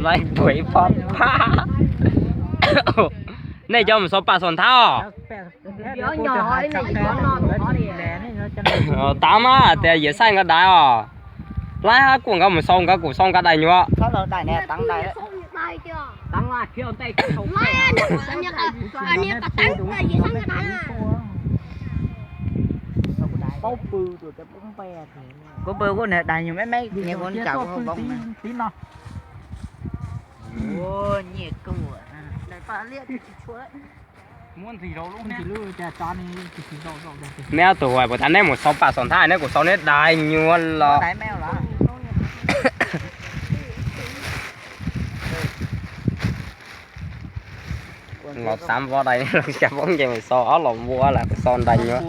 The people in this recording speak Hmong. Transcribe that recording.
Laib pua ib pob pab. Nej cov mus sau pam xaum nthab os. Tav mas tias Yias Xaij nkawd dais os. Laib hab kuj nkawd mus sau, nkawd kuj sau nkawd dais nyuam. Kuv pw kuj niag dais nyuam me me, niag kuv ntsaum kuv hauv voos na. Nyiaj kuj. Neb ob tug puas tas neb mus sau pam xaum nthab, neb kuj sau neb dais nyuam los. Los xav vov dais, los xav vov nce mus sau ob los vov lawm, kuj sau dais nyuam.